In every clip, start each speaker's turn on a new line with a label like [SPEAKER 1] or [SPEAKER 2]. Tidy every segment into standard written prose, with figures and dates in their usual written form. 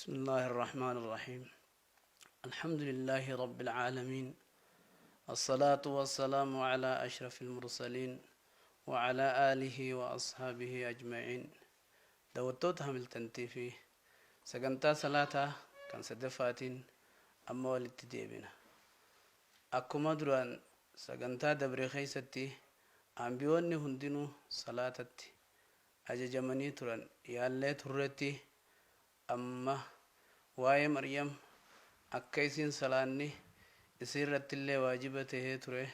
[SPEAKER 1] بسم الله الرحمن الرحيم الحمد لله رب العالمين الصلاة والسلام على أشرف المرسلين وعلى آله وأصحابه أجمعين. Daawwattoota Hamilton TV, sagantaa salaataa kan sadaffaatiin amma walitti deebina. Akkuma duraan sagantaa dabre keessatti ambiyoonni hundinuu salaatatti ajajamanii turan yaallee turretti, amma waa'ee Maryam akka isiin salaanni isii irrattillee waajiba tahee ture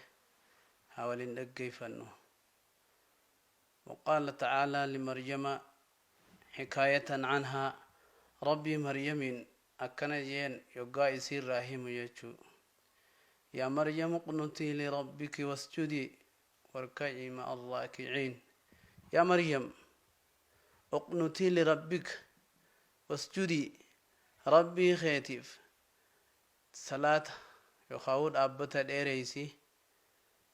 [SPEAKER 1] haa waliin dhaggeeffannu. وقال تعالى لمريم حكاية عنها، ربي مريم akkana jeen yoggaa isiirraa himu jechuu: يا مريم اقنتي لربك واسجدي واركعي مع الراكعين. يا مريم اقنتي لربك واسجدي، rabbii keetiif salaata yookaan dhaabbata dheereysi,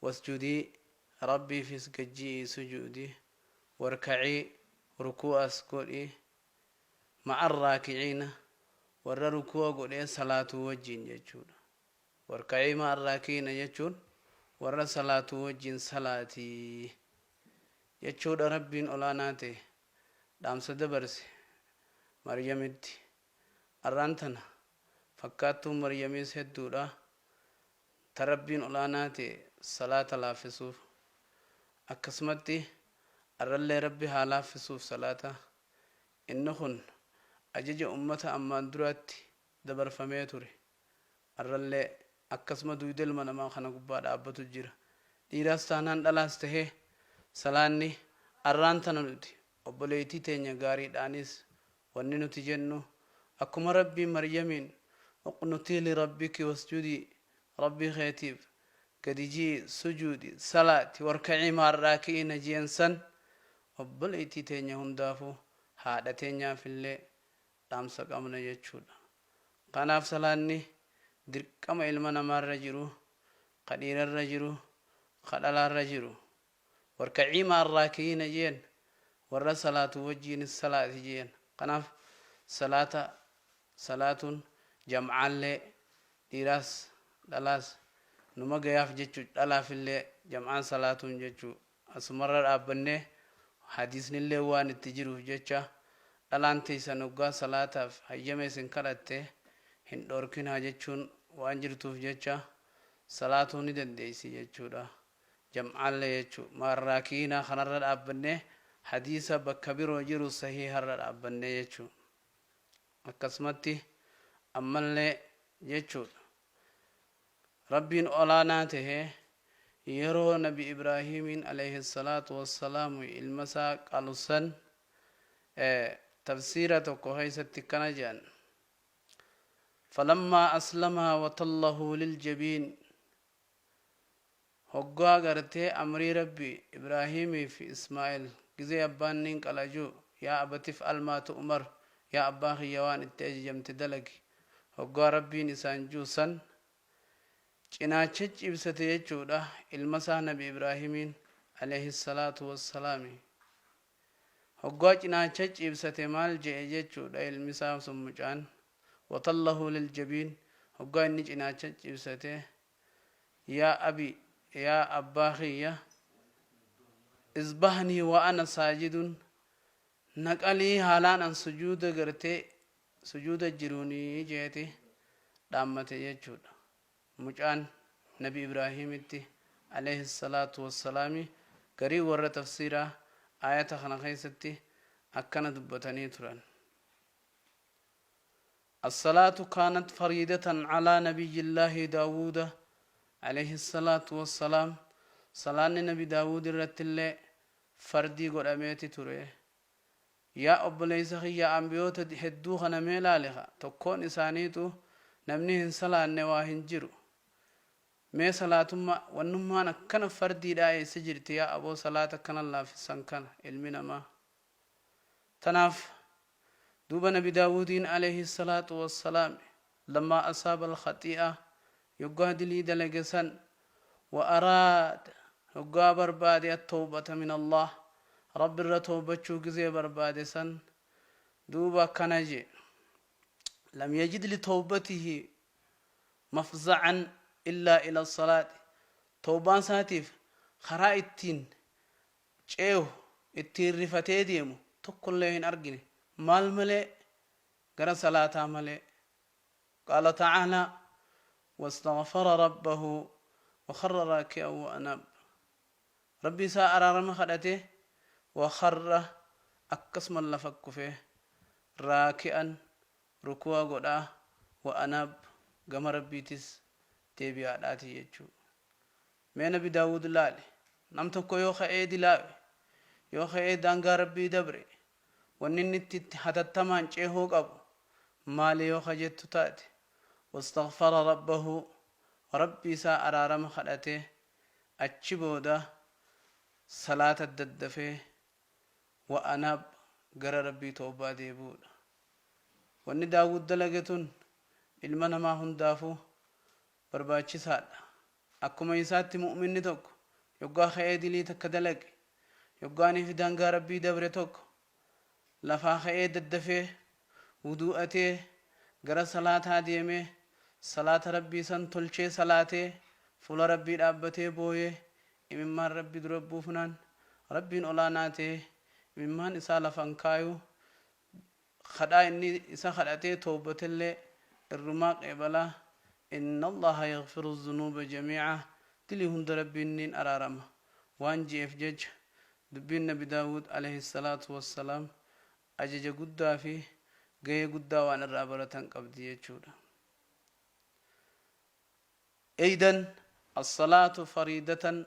[SPEAKER 1] واسجدي, rabbiifis gajji'ii sujuudi, واركعي, ruku'as godhi, مع الراكعين, warra ruku'a godhee salaatuu wajjin jechuudha. واركعي مع الراكعين jechuun warra salaatuu wajjin salaatii jechuudha. Rabbiin olaanaa ta'e dhaamsa dabarse Maryamitti. Arraan tana fakkaattuun Maryamiis hedduudha ta Rabbiin olaanaa ta'e salaata laaffisuuf. Akkasumatti arrallee Rabbi haa laaffisuuf salaata. Inni kun ajaja ummata ammaan duraatti dabarfamee ture. Arrallee akkasuma duyda ilma namaa kana gubbaa dhaabbatu jira. Dhiiraas taanaan dhalaas tahee salaanni arraan tana nuti obboleettii teenya gaariidhaanis wanni nuti jennu, akkuma Rabbiin Maryamiin اقنتي لربك واسجدي, rabbii keetiif gadi ji'i, sujuudi, salaati, واركعي مع الراكعين jeen san, obboleettii teenya hundaafuu, haadha teenyaafillee dhaamsa qabna jechuudha. Kanaaf salaanni dirqama ilma namaarra jiru, ka dhiirarra jiru, ka dhalaarra jiru. واركعي مع الراكعين jeen, warra salaatu wajjiinis salaati jeen. Kanaaf salaata salaatuun jam'aallee dhiiraas dhalaas numa gayaaf jechuu, dhalaafillee jam'aan salaatuun jechuu. Asumarra dhaabbannee hadiisnillee waan itti jiruuf jecha, dhalaan teessan hoggaa salaataaf hayyama isin kadhatte hin dhoorkinaa jechuun waan jirtuuf jecha, salaatuu ni dandeessi jechuudha, jam'aallee jechuu. مع الراكعين kanarra dhaabbannee, hadiisa bakka biroo jiru sahiiharra dhaabbannee jechuu. Akkasumatti ammallee jechuudha, Rabbiin olaanaa tahee yeroo Nabi Ibraahimiin عليه الصلاة والسلام ilma isaa qalusan, tafsiira tokko keessatti kana jedhan: فلما أسلما وتله للجبين. Hoggaa gartee amrii Rabbi Ibraahimii fi Ismaa'il gizee abbaan nin qalajuu, يا أبت افعل ما تؤمر, yaa abbaa kiyya, waan itti ajajamte dalagi, hoggaa Rabbiin isaan juusan cinaacha cibsate jechuudha ilma isaa Nabi Ibraahimiin عليه الصلاة والسلام. Hoggaa cinaacha cibsate maal je'e jechuudha ilmi isaa sun mucaan? وتله للجبين, hoggaa inni cinaacha cibsate, يا أبي, yaa abbaa kiyya, اذبحني وأنا ساجد, naqalii haalaan an sujuuda gartee sujuuda jiruunii jeeti dhaammate jechuudha mucaan Nabi Ibraahimitti عليه الصلاة والسلام. Garii warra tafsiiraa ayata kana keessatti akkana dubbatanii turan: الصلاة كانت فريضة على نبي الله داود عليه الصلاة والسلام. صلاة نبي داود irrattillee fardii godhameeti ture. Yaa obboleessa kiyya, ambiyoota hedduu kana mee laaliha. Tokkoon isaaniitu namni hin salaanne waa hin jiru. Mee salaatummaa wannummaan akkana fardiidhaa eessa jirti, yaa aboo? Salaata akkana laaffisan kana ilmi namaa. Tanaaf duuba Nabi Daawudiin عليه الصلاة والسلام لما أصاب الخطيئة, yoggaa dilii dalage san, وأراد, yoggaa barbaade, التوبة من الله, Rabbi irra toobachuu gizee barbaade san, duuba akkana je. Lam yajid litawbatihi mafzacan illaa ila salaati. Tawbaan isaatiif karaa ittiin ceehu, ittiin rifatee deemu tokkollee hin argine. Maal malee? Gara salaataa malee. Qaala ta'aalaa, Wastaghfara rabbahu wa kharra raaki'an wa anaab. Rabbii isaa araarama kadhatee, wa kharra akkasuma lafa kufee, raaki'an ruku'a godhaa, wa anaab gama Rabbiitis deebi'aadhaati jechuu. Mee Nabi Daawuud laali. Nam tokko yoo ka'ee dilaawe, yoo ka'ee daangaa Rabbii dabre, wanni inni itti hatattamaan ceehuu qabu maali yoo ka jettu taate, wastaghfara rabbahu, Rabbii isaa araarama kadhatee, achi booda salaata daddafee, wa anaab gara Rabbii tawbaa deebi'uudha. Wanni Daawuud dalage tun ilma namaa hundaafuu barbaachisaadha. Akkuma isaatti mu'minni tokko yoggaa ka'ee dilii takka dalage, yoggaaniif daangaa Rabbii dabre tokko, lafaa ka'ee daddafee wuduu'atee gara salaataa deemee salaata Rabbii san tolchee salaatee fuula Rabbii dhaabbatee booyee imimmaan Rabbi dura buufnaan Rabbiin olaanaa ta'e imimmaan isaa lafa hin kaayu, kadhaa inni isa kadhatee towbatellee irrumaa qeebala. Inna Allaaha yaghfiru zunuuba jamii'a, dilii hunda Rabbiin niin araarama waan je'eef jecha dubbiin nabi Daawuud aleyhi salaatu wassalaam ajaja guddaa fi gahee guddaa waan irraa baratan qabdi jechuudha. Eydan as-salaatu fariidatan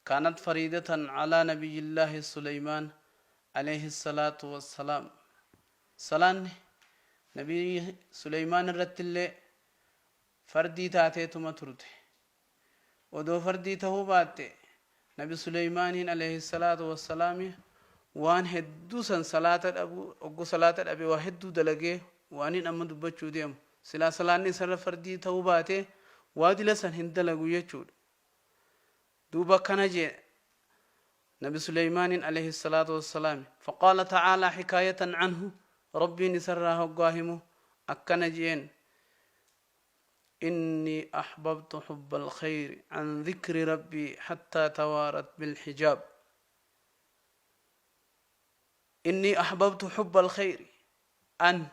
[SPEAKER 1] kaanat fariidatan calaa nabiyyillaahi Suleymaan aleyhi salaatu wassalaam. Salaanni nabii Suleymaan irrattillee fardii taateetuma turte. Odoo fardii tahuu baatte nabi Suleymaaniin aleyhi salaatu wassalaami waan hedduu san salaata dhabuu, oggu salaata dhabe waa hedduu dalagee waanin amma dubbachuu deemu. Silaa salaanni isarra fardii tahuu baatee waa dila san hin dalagu jechuudha. Duuba akkana jee nabi Suleymaaniin aleyhi salaatu wassalaami. Faqaala ta'aalaa hikaayatan anhu, Rabbiin isarraa hoggaa himu akkana jeen: Innii ahbabtu hubbal khayri an dhikri rabbii hattaa tawaarat bilhijaab. Innii ahbabtu hubbal khayri, an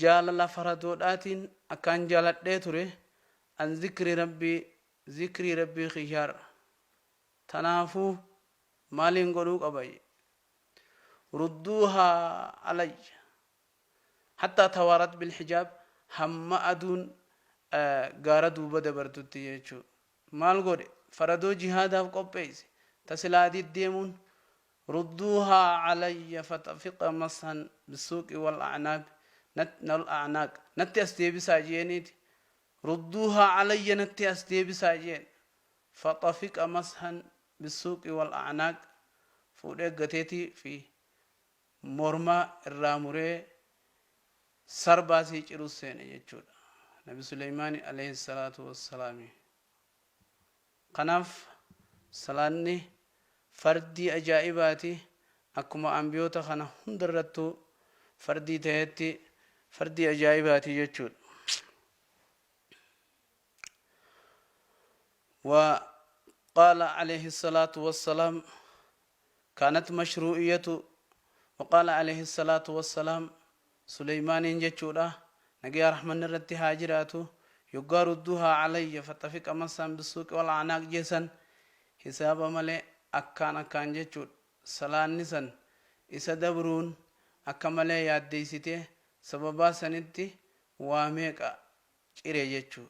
[SPEAKER 1] jaalala faradoodhaatiin akkaan jaaladhee ture, an zikri rabbii, zikrii rabbii kiyyaarra. Tanaafuu maaliin godhuu qaba? Rudduuhaa alayya hattaa tawaarat bilhijaab, hamma aduun gaara duuba dabartutti jechuu. Maal godhe? Faradoo jihaadaaf qopheeyse ta silaa deddeemuun, rudduuhaa calayya fatafiqa mashan bisuuqi wal a'naaq wal a'naaq, natti as deebisaa jeeniiti. Rudduuhaa calayya, natti as deebisaa jeen. Fatafiqa mashan bisuuqi wal a'naaq, fuudhee gateetii fi morma irraa muree sarbaa sii ciruu seene jechuudha nabi Suleymaani alayhi salaatu wassalaami. Kanaaf salaanni fardii ajaa'ibaati, akkuma anbiyoota kana hundarrattuu fardii tahetti fardii ajaa'ibaati jechuudha. Wa qaala alayhi salaatu wassalaam kaanat mashruu'iyyatu, wa qaala alayhi salaatu wassalaam Suleymaaniin jechuudha, nagayaa rahmanni irratti haa jiraatu, yoggaa rudduuhaa calayya faxafiqa masaan bisuuqi wal a'naaq jeesan hisaaba malee akkaan akkaan jechuudha salaanni san isa dabruun akka malee yaaddeysitee sababaa sanitti waa meeqa cire jechuu.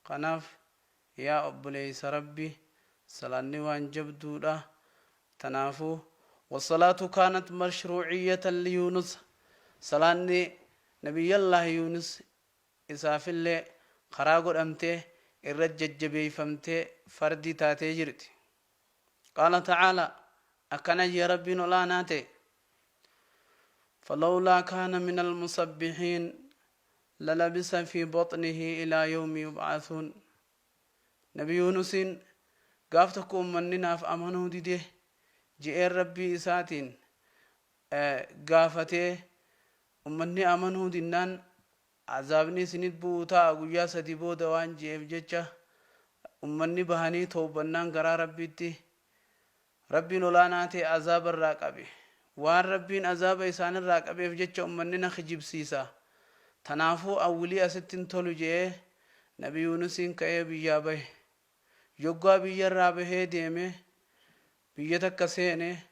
[SPEAKER 1] Kanaaf yaa obboleeysa Rabbi, salaanni waan jabduudha. Tanaafuu wassalaatu kaanat mashruuciyyatan liyuunusa, salaanni nabiyyallaahi Yuunus isaafillee karaa godhamtee irra jajjabeeyfamtee fardii taatee jirti. Qaala ta'aalaa, akkana jee Rabbiin ol aanaa ta'e: falawlaa kaana minal musabbihiin lalabisa fi baxnihi ilaa yawmi yub'athuun. Nabi Yuunusiin gaaf tokko ummanni naaf amanuu dide je'een Rabbii isaatiin gaafatee, ummanni amanuu dinnaan Azaabni isinit bu'uu ta'a guyyaa sadi booda waan je'eef jecha, ummanni bahanii towbannaan garaa Rabbiitti, Rabbiin ol'aanaa ta'e azaaba irraa qabe. Waan Rabbiin azaaba isaanirraa qabeef jecha ummanni na kijibsiisa. Tanaafuu an wilii asitti hin tolu je'ee Nabi Yuunusiin ka'ee biyyaa bahe. Yoggaa biyyarraa bahee deeme, biyya takka seene,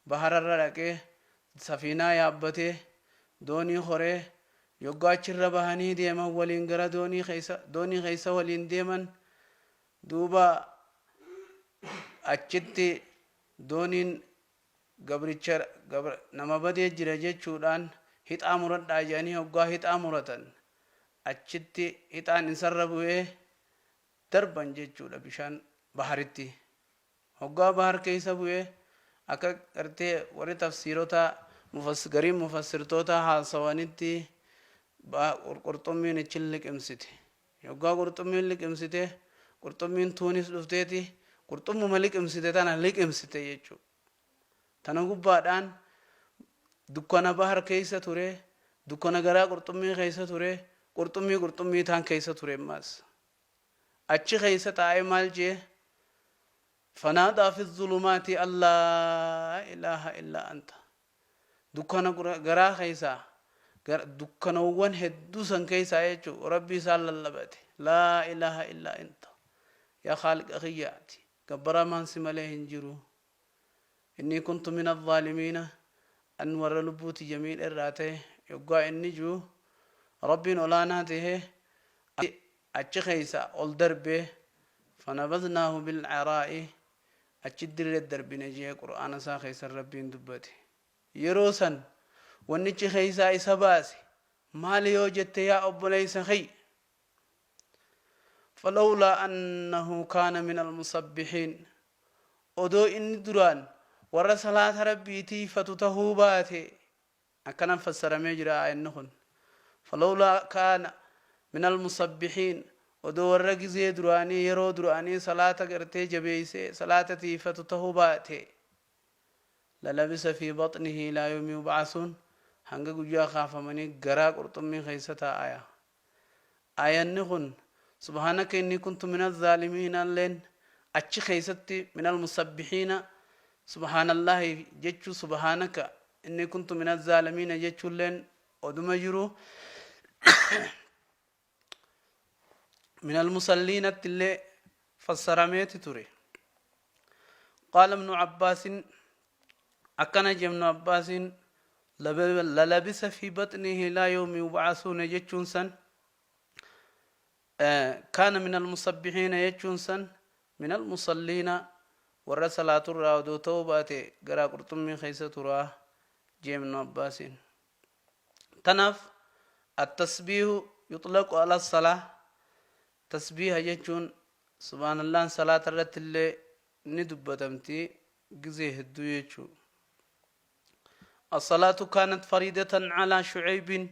[SPEAKER 1] bahararra dhaqee, safiinaa yaabbatee, doonii koree, yoggaa achirra bahanii deeman waliin gara doonii keessa, doonii keessa waliin deeman, duuba achitti dooniin gabricha gabra, nama badee jira jechuudhaan hixaa muradhaa jedhanii hoggaa hixaa muratan achitti hixaan isarra bu'ee darban jechuudha bishaan baharitti. Hoggaa bahar keessa bu'e akka gartee warri tafsiirotaa gariin mufassirtootaa haasawanitti qurxummiin ichin liqimsite. Yoggaa qurxummiin liqimsite, qurxummiin tuunis dhufteeti qurxummuma liqimsite tana liqimsite jechuudha. Tana gubbaadhaan dukkana bahar keessa ture, dukkana garaa qurxummii keessa ture, qurxummii qurxummii taan keessa ture ammaas. Achi keessa taa'ee maal jee? Fanaadaa fi zulumaati allaa ilaaha illaa anta. Dukkana garaa keessaa, dukkanawwan hedduu san keessaa jechuun Rabbii isaan lallabate. Laa ilaaha illaa anta. Yaa Khaaliqa kiyyaati. Gabbaramaan si malee hin jiru. Innii kuntu mina zaalimiina, an warra lubbuu tiyya miidhe irraa ta'e yoggaa inni ji'u, Rabbiin olaanaa ta'e achi keessa ol darbee, fanabaznaahu bil'araa'i, achi dirree darbine jee Qur'aana isaa keessan Rabbiin dubbate. Yeroo san wannichi keessaa isa baase maali yoo jette, yaa obboleessa kiyya, falawlaa annahu kaana min almusabbihiin, odoo inni duraan warra salaata Rabbii tiiyfatu tahuu baate. Akkanan fassaramee jira aayanni kun, falawlaa kaana min almusabbihiin, odoo warra gizee duraanii, yeroo duraanii salaata gartee jabeeysee salaata tiiyfatu tahuu baate, lalabisa fi baxnihi ilaa yawmi yub'asuun, hanga guyyaa kaafamanii garaa qurxummii keessa taa'aya. Aayanni kun subhaanaka innii kuntu mina zaalimiina illeen achi keessatti minal musabbihiina subhaanallaahi jechuu, subhaanaka innii kuntu mina zaalimiina jechuulleen oduma jiru, minal musalliinatti illee fassarameeti ture. Qaala ibnu Abbaasin, akkana jee ibnu Abbaasiin, lalabisa fi baxnihi ilaa yawmi yub'asuuna jechuun san, kaana min almusabbihiina jechuun san min almusalliina, warra salaaturraa odoo ta'uu baate garaa qurxummii keessa turaa jee ibnu Abbaasiin. Tanaaf attasbiihu yuxlaqu ala salaa, tasbiiha jechuun subhaanallaan salaata irratti illee ni dubbatamti gizee hedduu jechuu. As-salaatu kaanat fariidatan alaa Shu'eybin,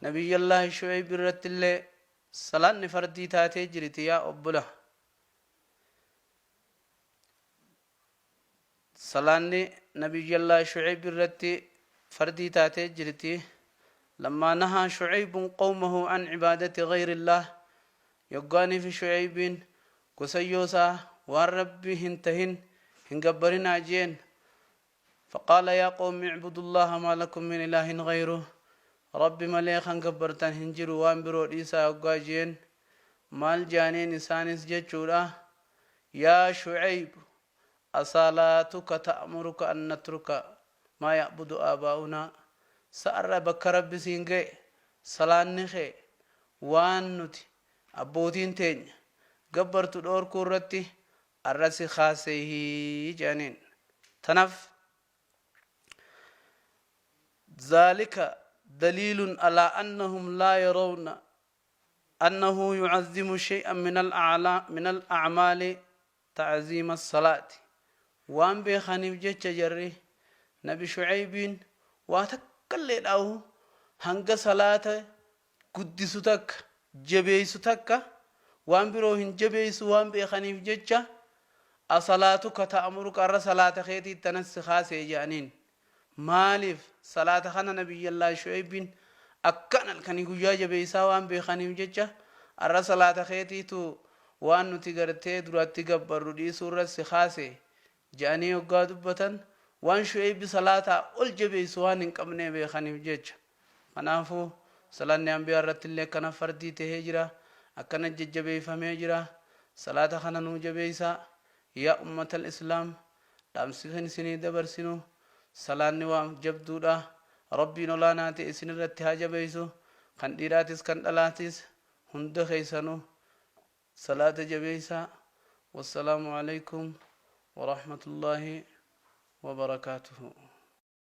[SPEAKER 1] Nabiyyallaahi Shu'eyb irratti illee salaanni fardii taatee jirti yaa obbola. Salaanni Nabiyyallaahi Shu'eyb irratti fardii taatee jirti. Lammaa nahaa Shu'eybun qawmahu an cibaadati ghayrillaah, yoggaanii fi Shu'eybiin gosayyoo isaa waan Rabbi hin tahin hin gabbarinaa je'een. Faqaala yaa qawmi icbudullaaha maa lakum min ilaahin ghayruh, Rabbi malee kan gabbartan hin jiru, waan biroo dhiisaa yoggaa je'een, maal je'aniin isaanis jechuudha? Yaa Shu'eyb, asalaatuka ta'muruka an natruka maa ya'budu aabaa'unaa, sa'arra bakka Rabbi siin ga'e, salaanni kee waan nuti abbootiin teenya gabbartu dhoorkuu irratti arra si kaaseeyii je'aniin. Tanaf zaalika daliilun alaa annahum laa yarawna annahu yu'azzimu shay'an min al-a'maali ta'ziima as-salaati, waan beekaniif jecha jarri nabi Shu'aybiin waa takkallee dhaahu hanga salaata guddisu takka jabeeysu takka waan biroo hin jabeeysu waan beekaniif jecha, asalaatuka ta'muruka, arra salaata keetii tanan si kaasee je'aniin. Maaliif salaata kana nabiyyallaahi Shu'aybiin Akkaan halkanii guyyaa jabeeysaa waan beekaniif jecha, arra salaata keetiitu waan nuti gartee duratti gabbarru dhiisuu irra si kaase je'anii hoggaa dubbatan, waan Shu'eybi salaataa ol jabeeysu waan hin qabnee beekaniif jecha. Kanaafuu salaanni anbiyaa irrattillee akkana fardii tahee jira, akkana jajjabeeyfamee jira. Salaata kana nuu jabeeysaa yaa ummatal islaam. Dhaamsi kan isinii dabarsinu, salaanni waan jabduudha. Rabbiin olaanaa ta'e isinirratti haa jabeessu. Kan dhiiraatis kan dhalaatis hunda keessanuu salaata jabeessaa. Wassalaamu alaikum warahmatullaahi wabarakaatuhu.